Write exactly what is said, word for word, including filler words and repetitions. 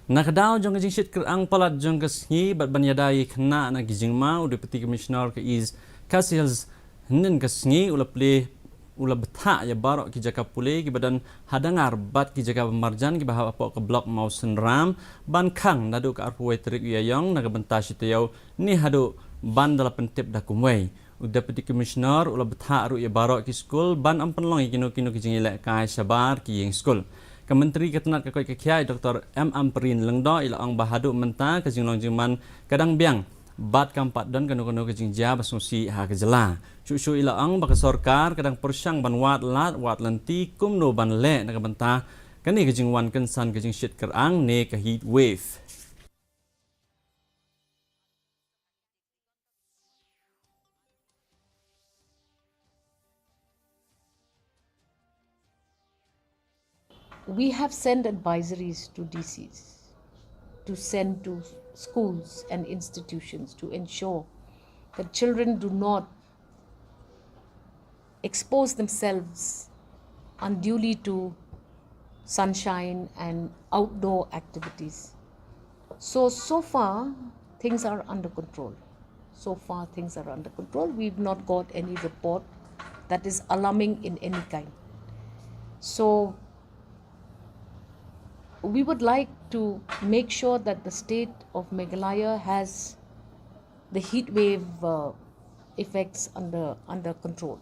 Na ka daw jong ka jingshit kyrang palat jong ka sngi bad ban ïada ïa kane na ki jingma, u Deputy Commissioner ka East Khasi Hills hynnin ka sngi u la plie u la bthah ïa baroh ki jaka pule kiba don ha Dangar bad ki jaka ba marjan kiba hap hapoh ka Block Mawsynram ban khang naduh ka arphew wei tarik u Ïaïong na ka bynta shi taïew ne haduh ban da la pyntip da kumwei. U Deputy Commissioner u la bthah ruh ïa baroh ki skul ban ym pynlong ïa kino kino ki jingïalehkai shabar ki ïing skul. Ka Myntri ka tnad ka koit ka khiah Doctor M Ampareen Lyngdoh i la ong ba haduh mynta ka jinglong jingman ka dang biang bad kam pat don kano kano ka jingjia ba sngewsih ha ka jylla. Shuh shuh i la ong ba ka sorkar ka dang pyrshang ban wad lad wad lynti kumno ban leh na ka bynta kane ka jingwan kynsan ka jingshit kyrang ne ka heat wave. We have sent advisories to D Cs to send to schools and institutions to ensure that children do not expose themselves unduly to sunshine and outdoor activities. So, so far, things are under control. So far, things are under control. We've not got any report that is alarming in any kind. So, we would like to make sure that the state of Meghalaya has the heat wave uh, effects under, under control.